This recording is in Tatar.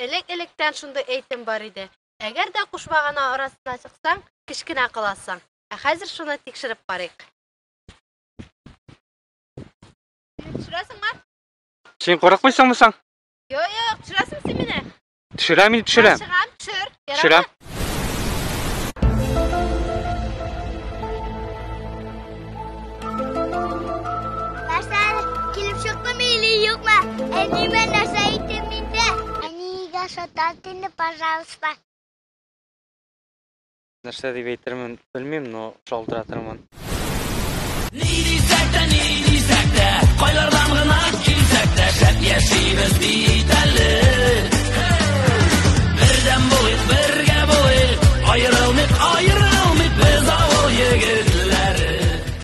Элек-электән шундый әйтем бар иде. Әгәр дә куш багана арасына чыксаң, кечкенә каласың. Ә хәзер шуны тикшереп карыйк. Мине төшерәсеңме? Син курыкмыйсыңмы соң? Юк, юк, төшерәсеңме син мине? Төшерәм инде, төшерәм. Чыгам, төшер. Төшерәм. Нәрсә килеп чыктымы или юкмы? Әниемә нәрсә әйтим инде? Әнигә шатат инде, пожалуйста. Нәрсә дип әйтермен, белмим, но шалтыратырмын.